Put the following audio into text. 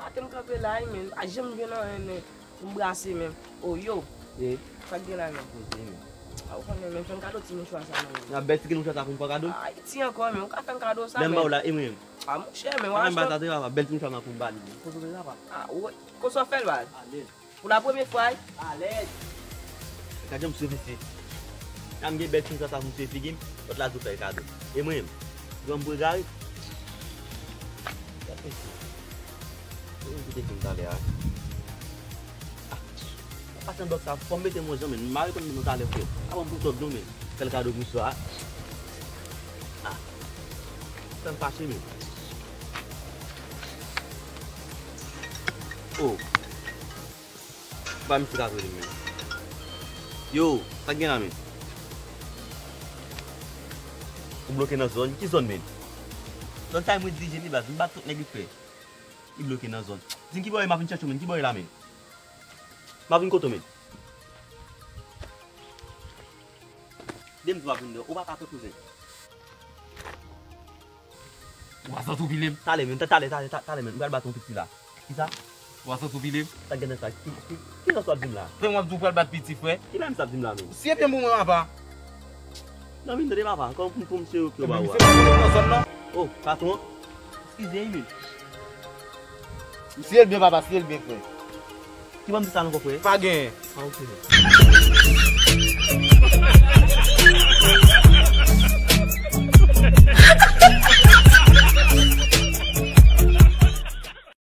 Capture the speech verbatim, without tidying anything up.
Ate m kanpe la wi, men. Pa janm jwenn anyen, men. Pou m brase, men. O, yo. Ye. Sa k gen la, men? Koze, men. A, ou konnen, men, fè m kado ti mouchwa sa, men. Nan bèl ti mouchwa sa pou m fè kado? Ay, ti ankò, men. Ou ka fè m kado sa, men. Lè m ba w la, e mwen menm. A, monchè, men, w a achte. Sa te papa, bèl ti mouchwa sa pou m ba li. Kote w te papa? A, ou, kote w fè l ba l? Alèz. Pou la premye fwa, wi. Alèz. Gad jan m sou mesye. Jan m gen bèl ti mouchwa sa pou m sou figi m, lòt la di w fè l kado. E mwen menm, granm pou egare. Gad mesye. Mwen kite fim talè a. Ah, mwen pase nan blòk sa, fò m mete mwen jan, men m mare konn moun talè, frè. Avan m pou tòt non, men. Fè l kado mouchwa a. Ah. Fè m fache, men. Oh. Ba misye ka rele m, men. Yo, sa k gen la, men? Ou bloke nan zòn? Ki zòn, men? Zòn sa mwen dirije li, baz. M bat tout nèg li, frè. Li bloke nan zòn. Di m ki bò ye, m ap vin chèche w, men. Ki bò ye la, men? M ap vin kote w, men. Di m di w ap vin, ou pa ka fè kouzen. Ou pa santi w pile m? Talè, men, ta-, talè, talè, ta-, talè, men. M pral bat yon piti la. Kisa? Ou pa santi w pile m? Sa gen nan sa? Ki, ki, ki sans w ap di m la? Frè m, w ap di w pral bat piti, frè. Ki bagay misye ap di m la, men? Siye pye m pou mwen, papa. Non, men, tande, papa. Kòm pou, pou misye yo ki yo ba ou a. Se pa nan zòn nan. Oh, patwon. Eskize, wi, men. Siye l byen, papa, siye l byen, frè. Ki ban m di sa ankò, frè? Pa genyen. Ah, ok.